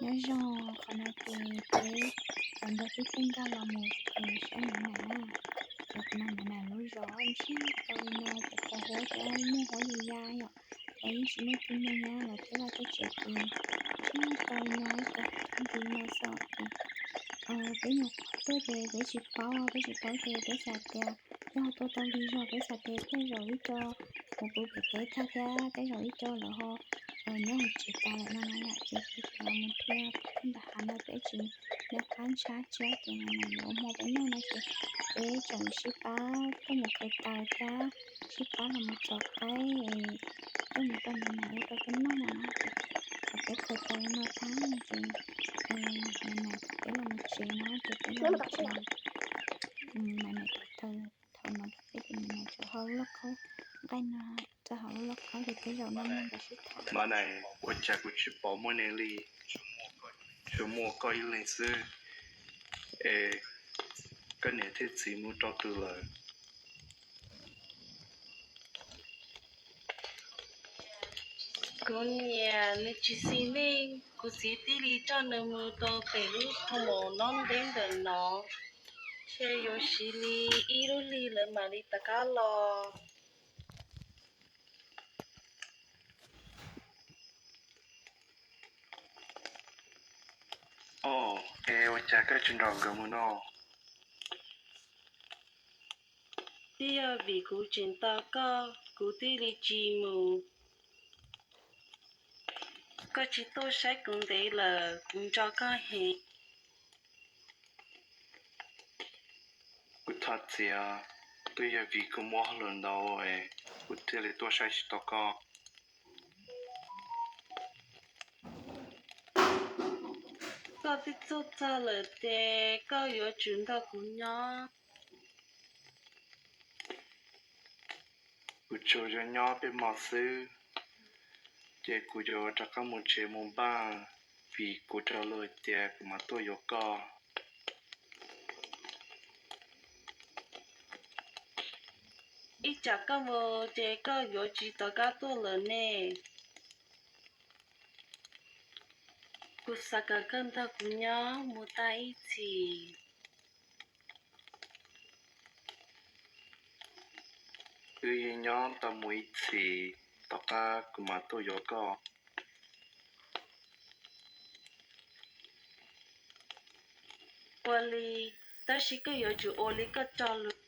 Nyob zoo, qhov no ces peb los nrog tib txij nkag los mus saib Maiv Naim na. Ces kuv mas Maiv Naim lub zos ntshiab tau li no, cov tau huab thiab muaj huab ya ya yom, ces yeej tsis muaj tib neeg na, los thiab laj tej tsev ces ntshiab tau li no, ib co nti no xwb ces peb nyuam qhuav tuaj ces peb tsis paub, peb tsis paub ces peb xav tias yog ho tuaj tau lig zog, peb xav tias tej zaum ib co mus pw pem teb tag thiab tej zaum ib co lawv ho nyob hauv tsev tas lawm no na yom, ces peb tseem los mus thiab peb tuaj nram hav no peb tsis nco qab ntshab tshiab ces Maiv Naim yuav ua hmo peb noj no ces peb tseem sib pab tuaj mus khaws taws thiab sib pab los mus txhos qaib tuaj mus rau Maiv Naim ua rau peb noj no na. Ces thaum peb khaws tau li no tag no ces Maiv Naim kom peb los mus tsev no ces peb los mus tsev. Maiv Naim thaum no rau peb ces Maiv Naim txawm hau lub lauj kaub nqaij no, txawm hau lub lauj kaub ces tej zaum no muaj nkawd sib tham. Maiv Naim, ua cas kuv tsis pom muaj neeg li? Tsuas muaj koj ib leeg xwb es koj niam thiab txiv mus rau twg lawm? Kuv niam nws tsis xis neej, kuv txiv thiaj li coj nws mus rau pem lub thaj maum nyob ntev ntawm no, ntshe yuav siv li ib lub hlis lawv mam li rov qab los. Os, es ua cas koj tsis nrog nkawd mus no? Twb yog vim kuv tseem tos koj, kuv thiaj li tsis mus. Koj tsis tuaj saib kuv ntev lawm, kuv nco koj heev. Kuv thov txim, twb yog vim kuv muaj hauj lwm ntau es kuv thiaj li tuaj saib tsis tau koj. Koj twb tuaj txog lawm ces koj yuav tsum nrog kuv nyob. Kuv tsuas yuav nyob peb hmo xwb, ces kuv yuav rov qab mus tsev mus npaj, vim kuv raws luag hais tias kuv mam tuaj yuav koj. Ib tsam koj mus ces koj yuav tsis rov qab tuaj lawm ne. Kuv xav kom koj nrog kuv nyob mus tag ib txhis. Wb yeej nyob tau mus ib txhis, tom qab kuv mam tuaj yuav koj. Ua li, tab sis koj yuav tsum ua li koj cog lus.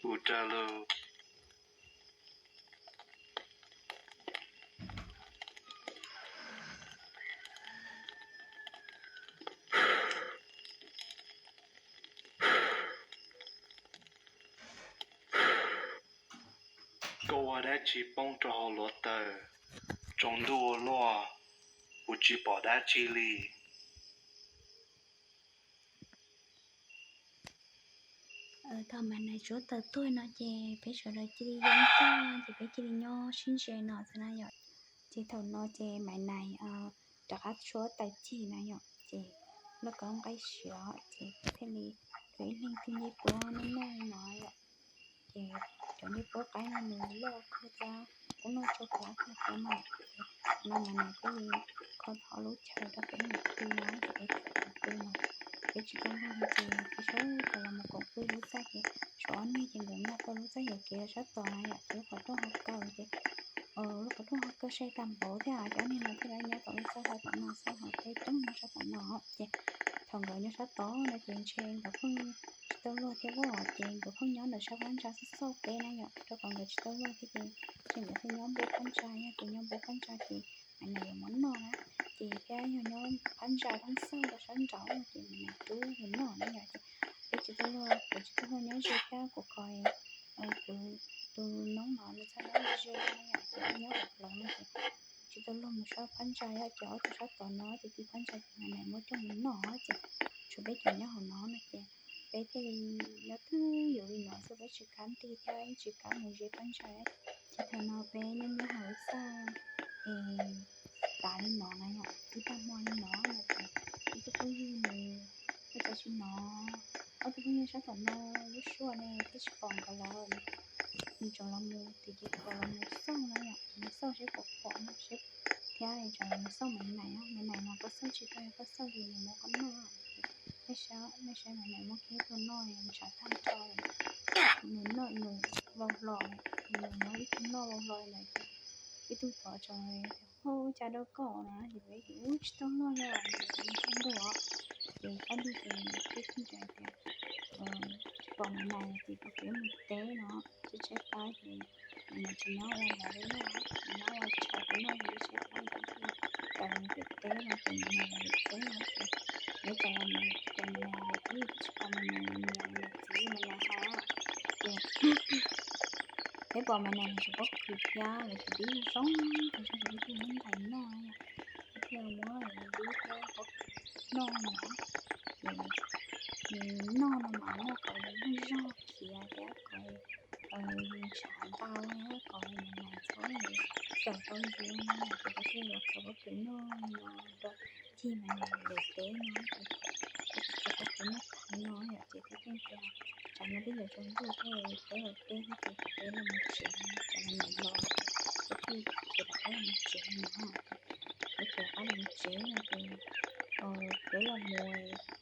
Kuv cog lus. Koj ua dab tsi poob rau hauv hluav taws? Tsaus ntuj ua luaj, kuv tsis pom dab tsi li. Thaum Maiv Naim suav tawm tuaj no ces peb sawv daws cia li yoo tag ces peb cia li nyob sib ntsia no xwb na yom. Ces thaum no ces Maiv Naim rov qab suav tawm cig na yom, ces lauj kaub nqaij siav ces peb thiaj li cov ib leeg tig ncej puab noj noj li no yom. Ces cov ncej puab qaib no nws loj kawg thiab, kuj noj tsau plab kawg thiab mas. Ces no Maiv Naim thiaj li kho tau lub chaw rau peb mus pw na, ces peb tseem pw no. Peb tsis tau luag no ces peb sawv daws los mus koom pw lub txaj ces tshuav ob niag ces nkawd nkag tau lub txaj yuam kev los sab tod na yom, ces lub qhov rooj ho kaw ces lub qhov rooj ho kaw sai tag npaum thiab ces ob niag no thiaj li nyob tom lub txaj sab tom no xwb, ho peb pheej nyob sab tom no. Ces thaum nkawd nyob sab tod no ces ntshe nkawd pheej tsis tau luag thiab os, ces nkawd pheej nyob ntawm sab phab ntsa xauj xauj peb na yom, rau qhov nkawd tsis tau luag thiab ces ntshe nkawd thiaj nyob npuab phab ntsa, yog tias nyob npuab phab ntsa ces Maiv Naim yuav muab noj na. Ces thiab yog nyob phab ntsa pheej xauj rau sab nraud ces Maiv Naim rub mus noj na yom. Ces peb tsis tau luag, kuv tsis tau luag nyob ze thiab kuv kho kuv tus noob no nws txhaj nyob ze na yom, ces nyob hauv plawv no ces tsis tau luag mus sab phab ntsa yom, ces ob tug sab tod no ces tig phab ntsa ces Maiv Naim muab coj mus noj ces tshuav peb cov nyob hauv no no ces peb thiaj li nyob twj ywm li no xwb, peb tsis kam nti thiab tsis kam mus ze phab ntsa. Ces thaum no peb nyob nyob hauv lub txaj es tas li no na yom, twb tag hmo li no no ces ib tug phooj ywg nws ua cas tsis hnov ob tug phooj ywg sab tom no lub suab ne thiab tsis pom nkawd lawm. Nws tseem los mus tim ces kuv los mus xauj na yom, mus xauj seb puas pom no seb thiab tsam los nws xauj Maiv Naim, Maiv Naim mas koj xauj tsis tau, koj xauj ces nws muab koj noj. Nej saib, nej saib Maiv Naim muab kiag ib tug noj ntshav tag nrho, nws noj nws vau hlo, nws muab ib tug noj vau hlo ntawd ces ib tug tod tso, ua cas rau koj na, ces peb tias ub tsis tau luaj li, nws tsis ntuj os. Ces kaj ntug ces peb thiaj li hais tias tsis pom Maiv Naim ces peb mus teb no, tshaib tshaib plab ces Maiv Naim tsis nyob ua ntawd li no, nyob ua tshav li no ces tshaib plab ces peb thiaj li mus pem teb no ces Maiv Naim los pem teb no ces peb txawm los mus pem Maiv Naim ces peb tsis pom Maiv Naim, Maiv Naim niam txiv Maiv Naim hais ces peb pom Maiv Naim tsis paub khwv thiab, lawv tus dib zoo zoo, tus zoo zoo thiaj muab ntais noj, thiaj muab dib thiab pob kws noj no ces nws noj no mas noj kom nws muaj zog khiav thiab kom ntshav ntau thiab kom Maiv Naim txhob xyaum tau yus no ces peb thiaj los khaws pob kws noj no rau cig Maiv Naim pem teb no ces peb khaws pob kws noj tag no yom ces peb thiaj tias tsam no twb yuav tsaus ntuj thiab, peb los teb thiab ces peb los mus tsev, tsam Maiv Naim los peb thiaj khiav rov qab los mus tsev no. Peb khiav rov qab los mus tsev no ces peb los mus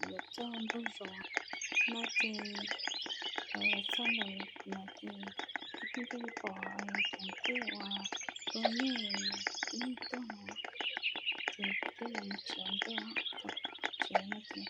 yuav txog ntug zos no ces los txog ntawm no ces peb thiaj li pom cov ntej uas tua nyuj ib nyuag tuag no ces peb los mus tsev ntej, tsev no ces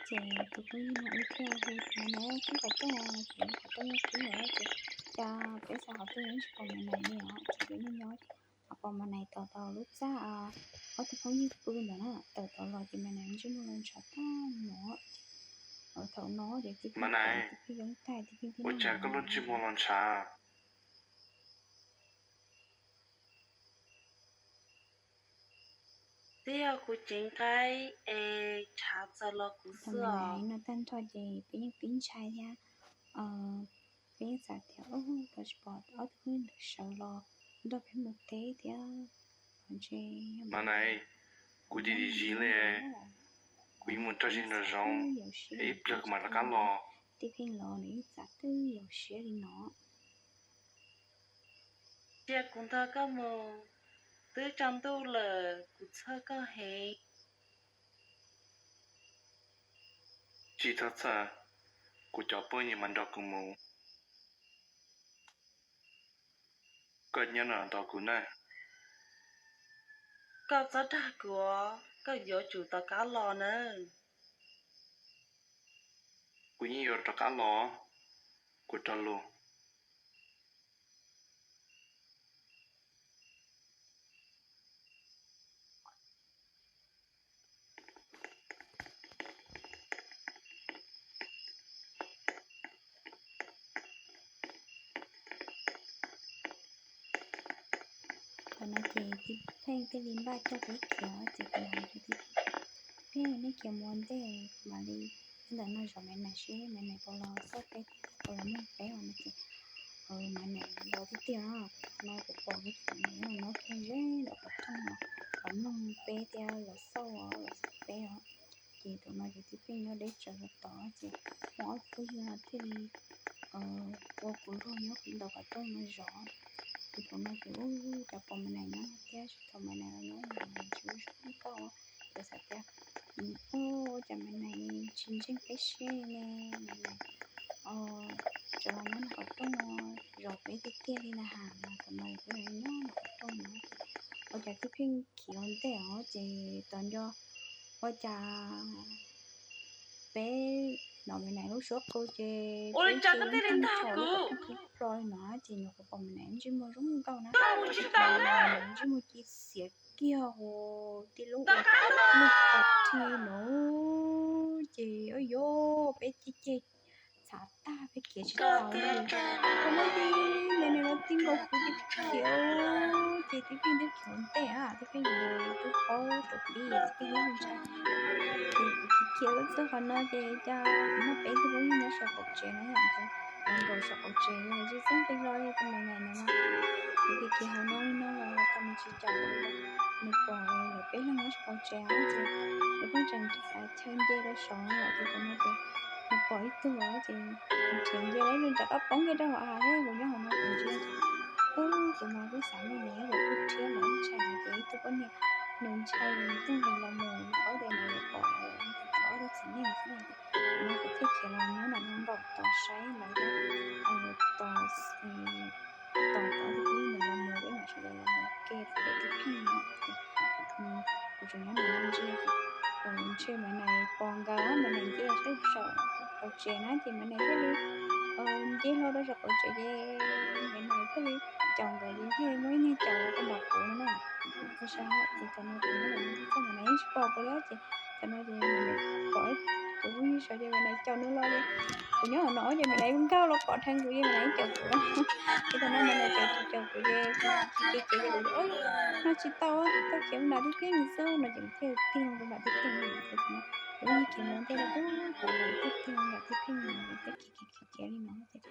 ces tus phooj ywg no wb thiaj hu tias na, qhib qhov rooj, qhib qhov rooj, qhib lawm ces cas peb xauj qhov rooj yeej tsis pom Maiv Naim li os, ces peb nyob nyob ho pom Maiv Naim tawm tau lub txaj, ob tug phooj ywg pw ntawd na, tawm tau los ces Maiv Naim ntsej muag los ntshav tag no. Thaum no ces tib pheej, tib pheej yoob taig, tib pheej, ua cas koj lub ntsej muag los ntshav? Twb yog kuv ceev nqaib es ntshav txawm los kuv xwb os. No tag nrho ces peb yeej pib ntshai thiab, peb yeej xav tias ua cas tsis pom ob tug phooj ywg ntawd sawv los nrog peb mus teb thiab. Mas nais, kuv dim dim zis li, kuv yuav mus rau zis nraum zoov, ib pliag kuv mam rov qab los. Tib pheej los nws yeej txav twb yau siab li no. Cia kuv nrog koj mus, twb tsaus ntuj lawm kuv txhawj koj heev. Tsis txhob txhawj, kuv cov phooj ywg mas nrog kuv mus. Koj nyob no tos kuv na. Koj txhob dag kuv, koj yuav tsum rov qab los nawb. Kuv yeej yuav rov qab los, kuv rov lus. Thaum no ces tib pheej thiaj li npaj coj peb khiav, ces kuv hais rau tib pheej, nej khiav mus ua ntej, kuv mam li ntawm no zov Maiv Naim seb Maiv Naim puas los xauj peb thiab puas los mloog peb os no ces Maiv Naim los tiag tiag no. No kuv pom kiag Maiv Naim nyob no kiag ze ntawm qhov rooj no, los mloog peb thiab los xauj, los xauj peb os. Ces thaum no ces tib pheej nyob deb tsawv rau tod ces muaj ob tug phooj ywg no thiaj li ua kuv luag nyob ntawm qhov rooj no zov. Ces thaum no ces ua cas pom Maiv Naim nyob no thiab, tsis thaum Maiv Naim los nyob no tsis ua zoo nkauj, ces xav tias ua cas Maiv Naim tsis ntseeg peb siab li ne, Maiv Naim tseem los nyob ntawm qhov rooj zov peb tiag tiag li na has. Thaum no kuv nyob ntawm qhov rooj no ces ua cas tib pheej khiav ua ntej os ces tos nco ua cas peb hnov Maiv Naim lub suab qw ces peb cia li tag nrho lub qhov rooj qhib plo li no ces nyuam qhuav pom Maiv Naim ntsej muag zoo nkauj na, ntsej muag ci xiav kiag hu tib lub ua lub qhov rhi no ces ua yog peb ceg ceg txhav tag peb khiav tsis tau li. Kuv muaj tib neeg no tib nkaus kuv tib khiav ces tib pheej tib khiav ntej tib pheej yuav tub paub rau pib tib pheej ib ntshai. Ces kuv khiav khiav txog qhov no ces cas kuv muaj peb tug phooj ywg nyob saum qaum tsev no yom, nkaum saum qaum tsev tsis txawj nqis los li tus Maiv Naim no. Kuv khiav khiav hauv no li no los tau mus tsis caum li, nws pom lawv peb leeg nyob saum qaum tsev ces nws pheej tseem xav chaw nce rau saud no ces thaum no ces nws pom ib tug ces nws khiav nce los nws rov qab poob kiag rau hauv av thiab kuv nyob hauv no kuv ntsia Ub, kuv mas kuj xav muaj niam yog kuj rhiab lawv ntshai ces ib tug poj niam nws ntshai nws twb nqis los mus paub tias nws yuav pom lawv ob tug txiv neej xwb. No kuv thiaj khiav los nyob nram no nraum tod saib lawv tos, tos tau tus poj niam los mus, wb mam sawv daws los mus ke pem Tij Pheej no. Kuv tseem nyob nram no ntsia, ntshe Maiv Nais pom nkawd, Maiv Nais nce saib saum qaum tsev na ces Maiv Nais thiaj li nce hlo rau saum qaum tsev ces Maiv Nais thiaj li caum nkawd ces thiaj li muaj ib niag caum rau nram kuv no na. Kuv saib ces thaum no kuv nyob nram no txog Maiv Nais yeej tsis pom kuv li ces thaum no ces Maiv Nais pom kuv phooj ywg sawv ces Maiv Nais caum nws los li. Kuv nyob hauv no ces Maiv Nais nkag los pom dheev kuv ces Maiv Nais yeej caum kuv. Ces thaum no Maiv Nais caum caum kuv ces kuv ces ces kuv no tsis tau, tau khiav mus nram Tij Pheej xwb no ces kuv thiaj tig loo rau nram Tij Pheej no. Kuv yeej khiav mus ntej rau kuv, kuv thiaj tig loo nram Tij Pheej no, kuv thiaj khiav khiav khiav khiav li no ces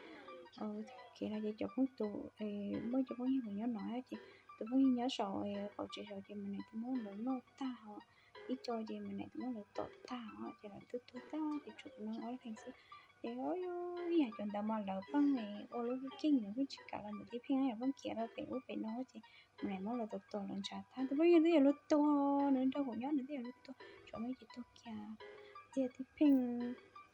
khiav no ces cov phooj ywg, muaj cov phooj ywg nyob no ces tus phooj ywg nyob saum qaum tsev saud ces Maiv Nais twb muab lawv noj tag os, ib co ces Maiv Nais twb muab lawv tom tag os ces lawv twb tuag tag ces tshuav kuv no ob leeg xwb. Ces ib yam cov ntawd mas lawv pheej ua lub keej, lawv pheej tsis kam los mus Tij Pheej, lawv pheej khiav rau pem ub pem no ces Maiv Nais muab lawv tom tom lawv ntshav tag. Tus phooj ywg twb yuav luag tuag, nws nrog kuv nyob nws twb yuav luag tuag, tshuav muaj ib co tuag kiag. Tiag Tij Pheej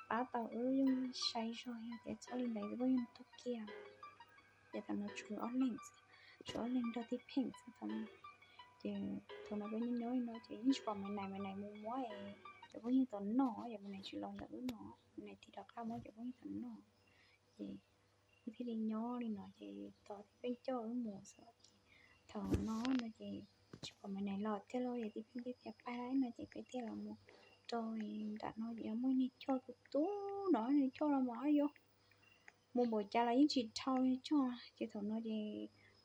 pab tau wb yeej sai zog, yog tias txhob li ntawd tus phooj ywg tuag kiag. Ces thaum no tshuav ob leeg, tshuav ob leeg nrog Tij Pheej xwb thaum no. Ces thaum no peb nyob nyob li no ces yeej tsis pom Maiv Nais, Maiv Nais mus muab cov phooj ywg tom noj, ces Maiv Nais tsis los ntawm wb no, Maiv Nais tig rov qab muab cov phooj ywg tom noj. Ces wb thiaj li nyob li no ces tos Tij Pheej coj wb mus xwb. Ces thaum no no ces tsis pom Maiv Nais los thiab lauj, ces Tij Pheej thiaj tias pab no ces peb thiaj los mus rau nram no ces muaj niag choj tu tu no, niag choj no mas yog mus npaum cas los yeej tsis dhau li choj. Ces thaum no ces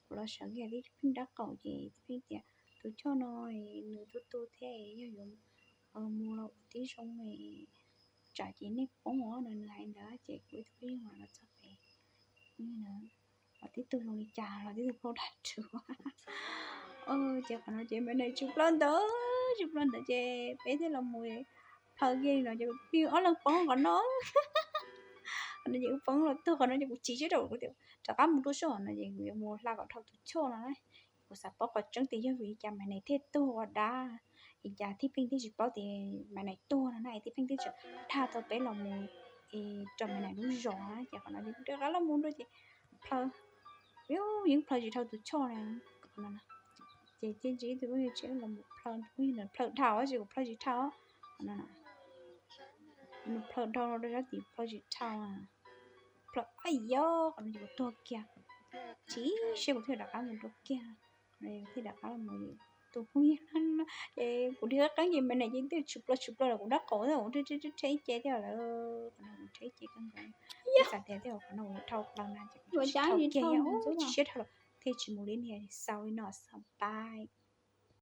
kuv los sawv kiag Tij Pheej dab qaum ces Tij Pheej tias tus choj no nws tu tu thiab yog yuav mus los ua tib zoo tsam ces nej poob os no, nws hais ntawd ces kuv ib tug phooj ywg los txog pem, los tib tug zoo li cas los tib tug plaub dag rhuav. Ces qhov no ces Maiv Nais tsum plaws ntawd, tsum plaws ntawd ces peb thiaj los mus plhaw kiag li no ces peb ob leeg poob qhov no. Qhov no ces wb poob los tuag qhov no ces kuv chim siab rau kuv tias rov qab mus rau saum no ces kuv yuav mus hla kom dhau tus choj no na. Kuv xav paub qhov tseeb tias yog vim li cas Maiv Nais thiaj tuag ua dab, li cas Tij Pheej thiaj tsis paub tias Maiv Nais tuag no na, Tij Pheej twb tseem dag tau peb los mus rau Maiv Nais lub zos na, ces qhov no ces rov qab los mus dua ces plhaw, yeej plhaw tsis dhau tus choj na. Ces thiaj tsis ib tug phooj ywg tseem los mus plhaw, phooj ywg no plhaw dhau ces kuv plhaw tsis dhau. Nws plhaw dhau rau sab tid plhaw tsis dhau, plhaw, a yog qhov no ces kuv tuag kiag. Chim siab kuv thiaj rov qab mus dua kiag, thiaj rov qab los mus tus phooj ywg no. Ces kuv dhia qeeb ces Maiv Nais ces twb tsum plaws tsum plaws los kuv dab qaum thiab kuv rhe rhe ib ce thiab lawm, qhov no kuv rhe ib ce kawg nkaus. Xav tias tej zaum qhov no kuv dhau plaws na ces kuv tsis dhau kiag, tsis siab dhau lawm thiaj tsis mus li niag xaus li no xaus pais.